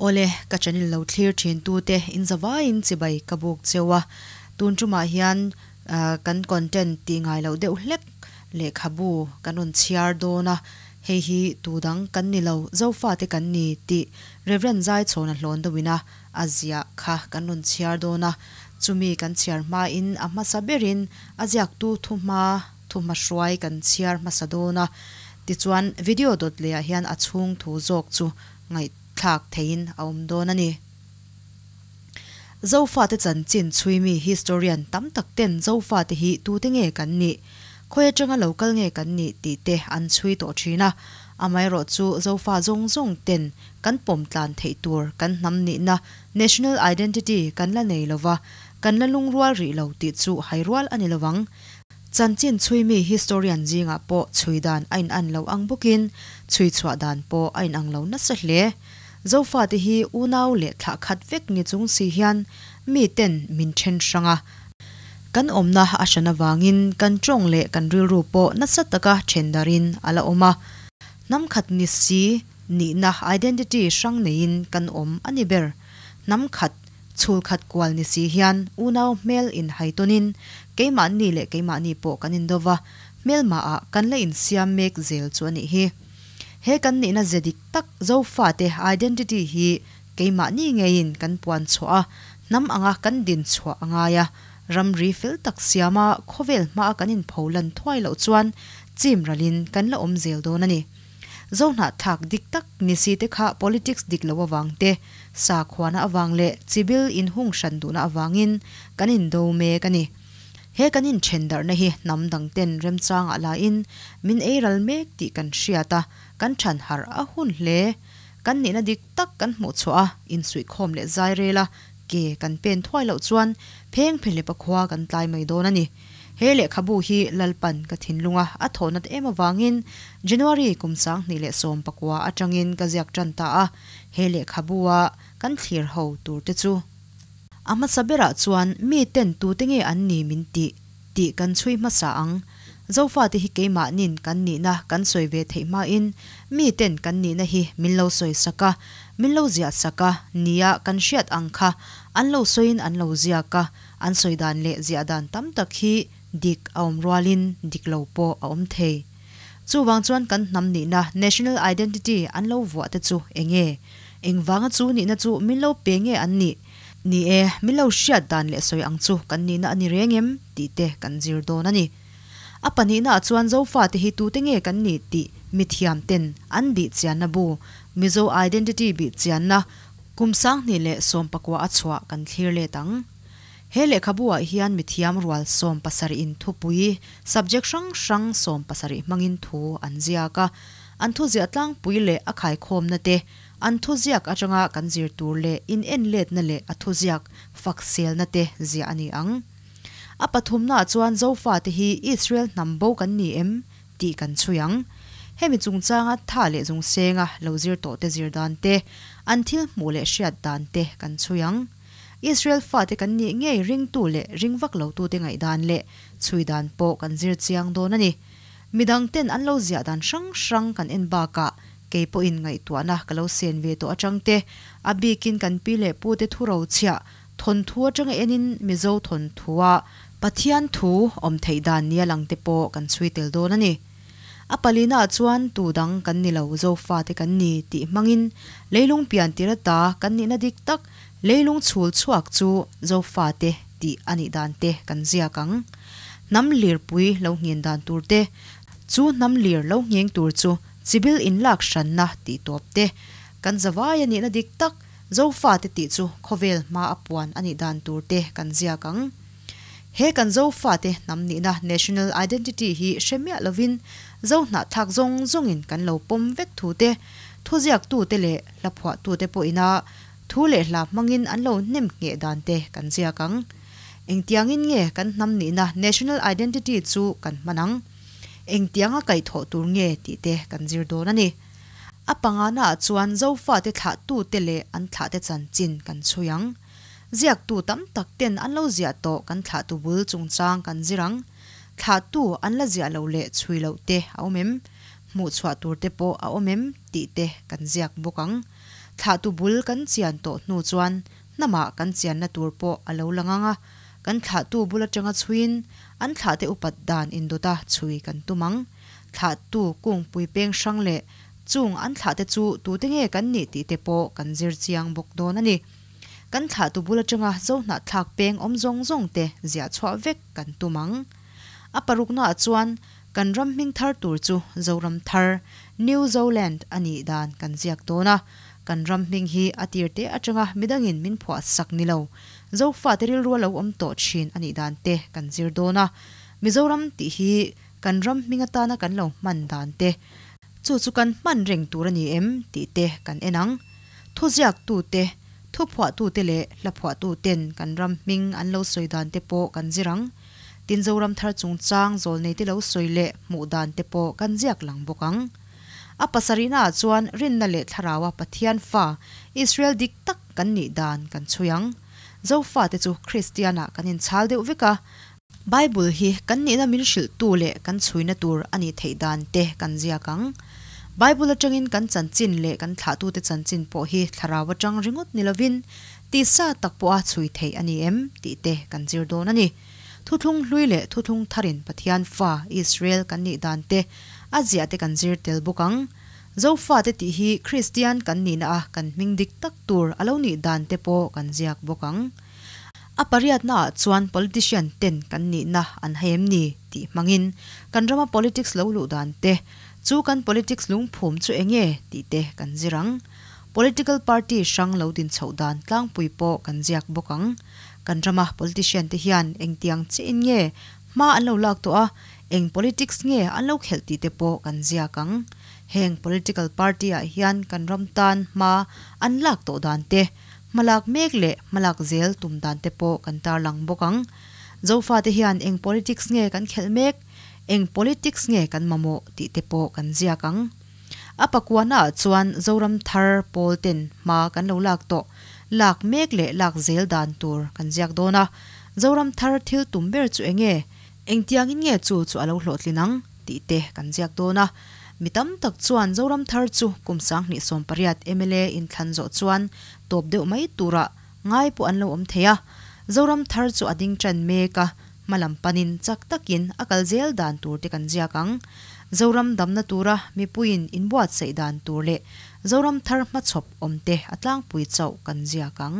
Awle, ka channel lo thlir thin tute in zavaiin chibai ka buk cheu a, tun tumah hian kan content tih ngai loh deuh hlek lehkhabu kan rawn chhiar dawn a, hei hi tu dang kan ni lo, Zofate kan ni tih Rev. Zaichhawna hlawn deuhin a a ziah kha kan rawn chhiar dawn a, chumi kan chhiar hmain a hmasa berin a ziaktu thuhma thuhmahruai kan chhiar hmasa dawn a, tichuan video dawt lehah hian a chhung thu zawk chu ngaihthlak theihin a awm dawn a ni. Zofate chanchin chhuimi historian tam tak ten Zofate hi tute nge kan nih, khawi atanga lo kal nge kan nih tih te an chhui tawh thin a, amaherawh chu Zofa zawng zawng ten kan pawm tlan theih tur kan hnam nihna, national identity, kan la nei lova, kan la lungrual rih lo tih chu hairual a ni lovang. Chanchin chhuimi historian zingah pawh chhui dan a inan lo ang bawkin chhui chhuah dan pawh a inang lo nasa hle. Zofate hi unau leh thlah khat vek ni chung si hian miten min then hrang a, kan awmna a hran avangin kan tawng leh kan rilru pawh nasa taka then darin a la awm a. Hnam khat ni si nihna identity hrang neiin kan awm a ni ber. Hnam khat Chhul khat kual ni si hian unau hmel inhai tawnin keimahni leh keimahni pawh kan indo va, hmelmahah kan la insiam mek zel chu a nih hi. He kan nihna ze dik tak Zofate identity hi keimahni ngeiin kan puan chhuah a, hnam anga kan din chhuah a ngai a, ramri fel tak siama khawvel hmaa kan inpho lan thuai loh chuan chim ralin kan la awm zel dawn a ni. Zohnahthlak dik tak ni si te kha politics dik lo avang te, sakhuana avang leh chibil inhung hran duhna avangin kan indo mek a ni. He kan inthen darhna hi hnam dang ten remchangah lain min ei ral mek tih kan hriat a, kan than harh a hun hle. Kan nihna dik tak kan hmuh chhuah a, insuihkhawm leh zai rel a, ke kan pen thuai loh chuan pheng phehlepa khua kan tlai mai dawn a ni. He lehkhabu hi Lalpan ka thinlunga a thawhnat em avangin January kum 2019 atangin ka ziak tan ta a, he lehkhabua kan thlir ho tur te chu. A hmasa berah chuan mi ten tute nge an ni min tih tih kan chhui hmasa ang. Zofate hi keimahnin kan nihna kan sawi ve theih hmain mi ten kan nihna hi min lo sawi sak a, min lo ziah sak a, nia kan hriat ang kha an lo sawiin an lo ziak a, An sawi dan leh ziah dan tam tak hi dik a awm rualin dik lo pawh a awm thei. Chuvang chuan kan hnam nihna, national identity, an lo vuah te chu eng nge? Engvanga chu nihna chu min lo pe nge an nih? Ni e, min lo hriat dan leh sawi ang chu kan nihna a ni reng em? tih te kan zir dawn a ni. A pahnihnaah chuan Zofate hi tute nge kan nih tih mithiam ten an bih chianna bu, Mizo Identity bih chianna, Kum 2019 a chhuah kan thlir let ang. He lehkhabu ah hian mithiam rual 70 in thupui, subject hrang hrang 70 hmangin thu an ziak a. An thu ziah tlangpui leh a khaikhawmna te, an thu ziak atanga kan zir tur leh in en letna leh a thu ziak fak selna te ziah a ni ang. A pathumna ah chuan Zofate hi Israel hnam bo kan ni em? tih kan chhui ang. Hemi chungchanga tha leh zungsenga lo zir tawhte zir dan te, an thil hmuh leh hriat dan te kan chhui ang. Israel fate kan nih ngei ringtu leh ring vak lotute ngaihdan leh chhui dan pawh kan zir chiang dawn a ni. Midang ten an lo ziah dan hrang hrang kan en bakah kei pawhin ngaihtuahna ka lo sen ve tawh atang te, a bikin kan pi leh pute thu rochhiah Thawnthu atanga enin Mizo thawnthua Pathian thu awm theih dan nia lang te pawh kan chhui tel dawn a ni. A palinaah chuan tu dang kan ni lo Zofate kan ni tih hmangin leilung pian tir ata kan nihna dik tak leilung chhul chhuak chu Zofate tih a nih dan te kan ziak ang. Hnam lirpui lo nghen dan tur te, chu hnam lir lo ngheng tur chu chibil inlak hranna tih tawp te kan zavai a nihna dik tak Zofate tih chu khawvel hma a puan a nih dan tur te kan ziak ang. He kan Zofate hnam nihna, national identity, hi hre miah lovin Zo hnahthlak zawng zawngin kan lo pawm vek thu te, thuziaktute leh hlaphuahtute pawhina thu leh hla hmangin an lo hnem ngheh dan te kan ziak ang. Engtiangin nge kan hnam nihna, national identity, chu kan hman ang? Engtianga kaihthawh tur nge tih te kan zir dawn a ni. A pangana ah chuan Zofate thlahtute leh an thlahte chanchin kan chhui ang. Ziaktu tam tak ten an lo ziah tawh kan thlahtu bul chungchang kan zir ang. Thlahtu an la ziah loh leh chhui loh te a awm em? Hmuhchhuah tur te pawh a awm em? tih te kan ziak bawk ang. Thlahtu bul kan chian tawh hnu chuan hnamah kan chianna tur pawh a lo lang ang a, kan thlahtu bul atanga chhuiin an thlahte upat dan indawta chhui kan tum ang. Thlahtu kungpui peng hrang leh chung an thlahte chu tute nge kan nih tih te pawh kan zir chiang bawk dawn a ni. Kan thlahtu bul atanga Zohnahthlak peng awm zawng zawng te ziah chhuah vek kan tum ang. A paruknaah chuan kan ram hming thar tur chu Zoram Thar, New Zoland, a nih dan kan ziak dawn a. Kan ram hming hi a tir te atanga midangin min phuah sak ni lo, Zofate rilru a lo awm tawh thin a nih dan te kan zir dawn a. Mizoram tih hi kan ram hming atana kan lo hman dan te, chu chu kan hman reng tur a ni em tih te kan en ang. Thuziaktute, thuphuahtute leh hlaphuahtuten kan ram hming an lo sawi dan te pawh kan zir ang. Tin Zoram thar chungchang zawlneite lo sawi leh hmuh dan te pawh kan ziak lang bawk ang. A pasarihnaah chuan rinna leh thlaraua Pathian fa Israel dik tak kan nih dan kan chhui ang. Zofate chu Kristianah kan inchhal deuh vek a, Bible hi kan nihna min hrilhtu leh kan chhuina tur a nih theih dan te kan ziak ang. Bible atangin kan chanchin leh kan thlahtute chanchin pawh hi thlarau atang ringawt ni lovin tisa tak pawha chhui theih a ni em tih te kan zir dawn a ni. Thuthlung hlui leh thuthlung tharin Pathian fa Israel kan nih dan te a ziah te kan zir tel bawk ang. Zofate tih hi Kristian kan nihna a kan hming dik tak tur a lo nih dan te pawh kan ziak bawk ang. A pariatnaah chuan politician ten kan nihna an hai em ni tih hmangin kan rama politics lo luh dan te, chu kan politics lungphum chu eng nge tih te kan zir ang. Political party hrang lo din chhoh dan tlangpui pawh kan ziak bawk ang. Kan rama politician te hian engtiang chiahin nge hma an lo lak tawh a, eng politics nge an lo khelh tih te pawh kan ziak ang. Heng political party ah hian kan ram tan hma an lak tawh dan te, Hmalak mek leh hmalak zel tum dan te pawh kan tarlang bawk ang. Zofate hian eng politics nge kan khelh mek, eng politics nge kan mamawh tih te pawh kan ziak ang. A pakuanaah chuan Zoram thar pawl ten hma kan lo lak tawh, lak mek leh lak zel dan tur kan ziak dawn a. Zoram thar thil tum ber chu eng nge? Engtiangin nge chu chu a lo hlawhtlin ang? tih te kan ziak dawn a. Mi tam tak chuan Zoram thar chu kum 2018 mla inthlan zawh chuan tawp deuh mai turah ngai pawh an lo awm thei a. Zoram thar chu a ding tan mek a, hma lam panin chak takin a kal zel dan tur te kan ziak ang. Zoram damna tura mipuiin inbuatsaih dan tur leh Zoram thar hmachhawp awm te a tlangpui chauh kan ziak ang.